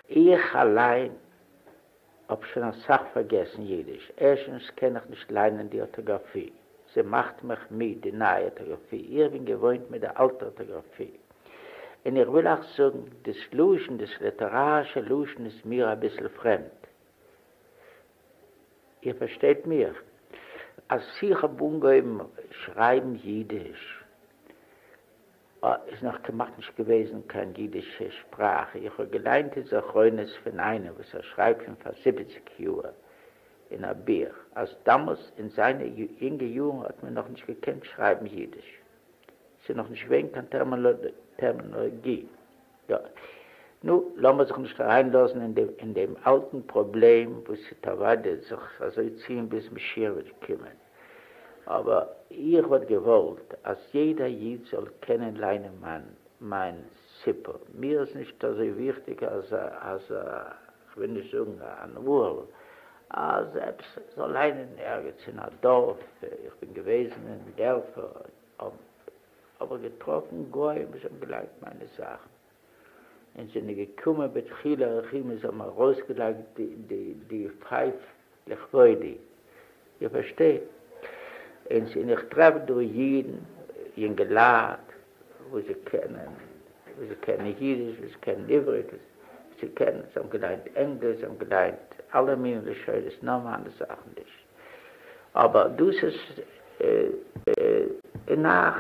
איך אליין האב שוין אסאך פארגעסן אידיש, ערשטנס קען איך נישט ליינען די ארטאגראפי, ס'מאכט מיך מיד די נייע ארטאגראפי, איך בין געוואוינט מיט די אלטע ארטאגראפי, און איך וויל אייך זאגן, דאס לשון, דאס ליטערארישע לשון איז מיר אביסל פרעמד. איר פארשטייט מיך? אז איך האב אנגעהויבן שרייבן אידיש, איז נאך כמעט נישט געוועזן קיין אידישע שפראך, איך האב געליינט די זכרונות פון איינעם וואס ער שרייבט פון פאר זיבעציג יאהר אין א בוך, אז דאמאלס אין זיינע יונגע יארן האט מען נאך נישט געקענט שרייבן אידיש, ס'איז נאך נישט געווען קיין טערמינאלאגיע. יא. נו, לאמיר זיך נישט אריינלאזן אין דעם אלטן פראבלעם וואס וועט אוודאי זיך אזוי ציען ביז משיח וועט קומען. אבער איך וואלט געוואלט אז יעדער איד זאל קענען ליינען מיין סיפור. מיר איז נישט אזוי וויכטיג אז אז כ'וויל נישט זאגן אן ערל, אז עפעס זאל ליינען ערגעץ אין א דארף, איך בין געוועזן אין דערפער, האב איך געטראפן גוים וואס האבן געליינט מיינע זאכן, און זענען געקומען בדחילו ורחימו, זיי האבן ארויסגעלייגט די פייף לכבודי, איר פארשטייט? און איך טרעף דא אידן, יונגעלייט, וואס זיי קענען, וואס זיי קענען אידיש, וואס זיי קענען עברית, זיי קענען, זיי האבן געליינט ענגליש, זיי האבן געליינט אלע מיני לשונות, נאר מיינע זאכן נישט. אבער דאס איז און נאך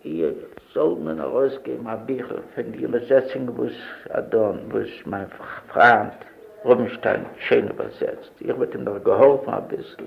איר זאל מען ארויסגעבן א ביכל פון די איבערזעצונג וואס אדון וואס מיין פריינט רובינשטיין האט שוין איבערזעצט, איך וואלט אים נאך געהאלפן אביסל.